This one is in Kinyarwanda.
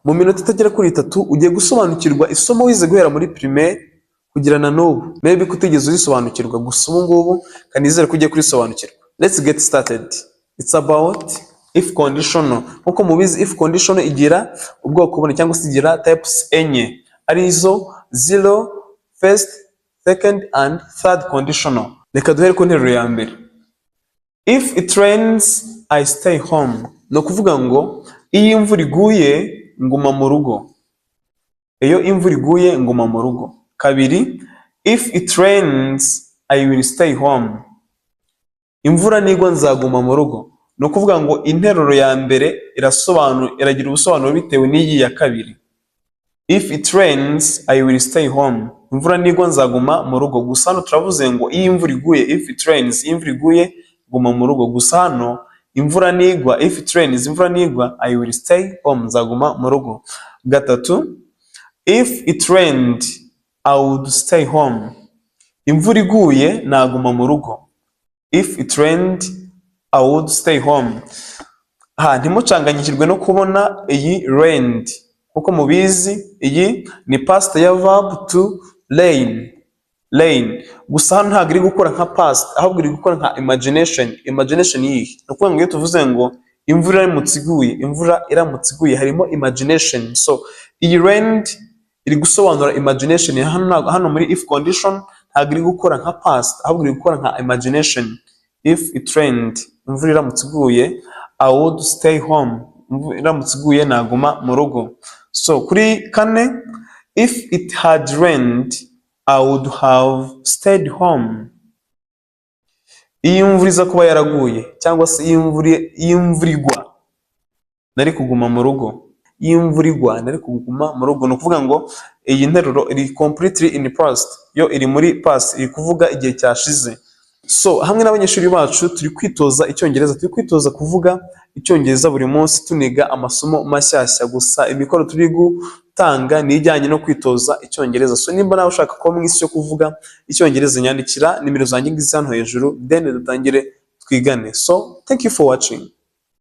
Mu minota itagera kuri 3 ugiye gusobanukirwa isomo wize guhera muri primaire kugera na n'ubu. Maybe ko utigeze urisobanukirwa, gusa ubu ngubu kanizere ko ugiye kurisobanukirwa. Let's get started. It's about if conditional. Nkuko mubizi, if conditional igira ubwoko bune cyangwa se igira types enye, arizo zero, first, second and third conditional. Reka duhere ku nteruro ya mbere. If it rains, I stay home. Ni ukuvuga ngo iyo imvura iguye nguma mu rugo. Iyo imvura iguye nguma mu rugo. Kabiri, if it rains, I will stay home. Imvura nigwa nzaguma mu rugo. Ni ukuvuga ngo interuro ya mbere irasobanura, iragira ubusobanuro bitewe n'iyi ya kabiri. If it rains, I will stay home. Imvura nigwa nzaguma mu rugo. Gusa hano turavuze ngo iyo imvura iguye, if it rains, iyo imvura iguye guma mu rugo. Gusa hano imvura nigwa, if it rains, imvura nigwa, I will stay home, nzaguma mu rugo. Gatatu, if it rained, I would stay home. Imvura iguye naguma mu rugo. If it rained, I would stay home. Ha, ntimucanganyikirwe no kubona iyi rained. Kuko mubizi, iyi ni past ya verb to rain. Rain. Gusa hano ntabwo iri gukora nka past, ahubwo iri gukora nka imagination. Imagination yihe? Ni ukuvuga ngo iyo tuvuze ngo imvura iramutse iguye, imvura iramutse iguye, harimo imagination. So iyi rained iri gusobanura imagination. Hano hano muri if condition ntabwo iri gukora nka past, ahubwo iri gukora nka imagination. If it rained, imvura iramutse iguye, I would stay home. Imvura iramutse iguye naguma mu rugo. So kuri kane, if it had rained, I would have stayed home. Iyo imvura iza kuba yaraguye cyangwa se iyo imvura igwa nari kuguma mu rugo. Iyo imvura igwa nari kuguma mu rugo. Ni ukuvuga ngo iyi nteruro iri completely in past, yo iri muri past, iri kuvuga igihe cyashize. So hamwe n'abanyeshuri bacu turi kwitoza Icyongereza, turi kwitoza kuvuga Icyongereza buri munsi, tuniga amasomo mashyashya. Gusa imikoro turi gutanga ni ijyanye no kwitoza Icyongereza. So nimba nawe ushaka kuba mu isi yo kuvuga Icyongereza, nyandikira nimero zanjye ngizi hano hejuru, then dutangire twigane. So thank you for watching.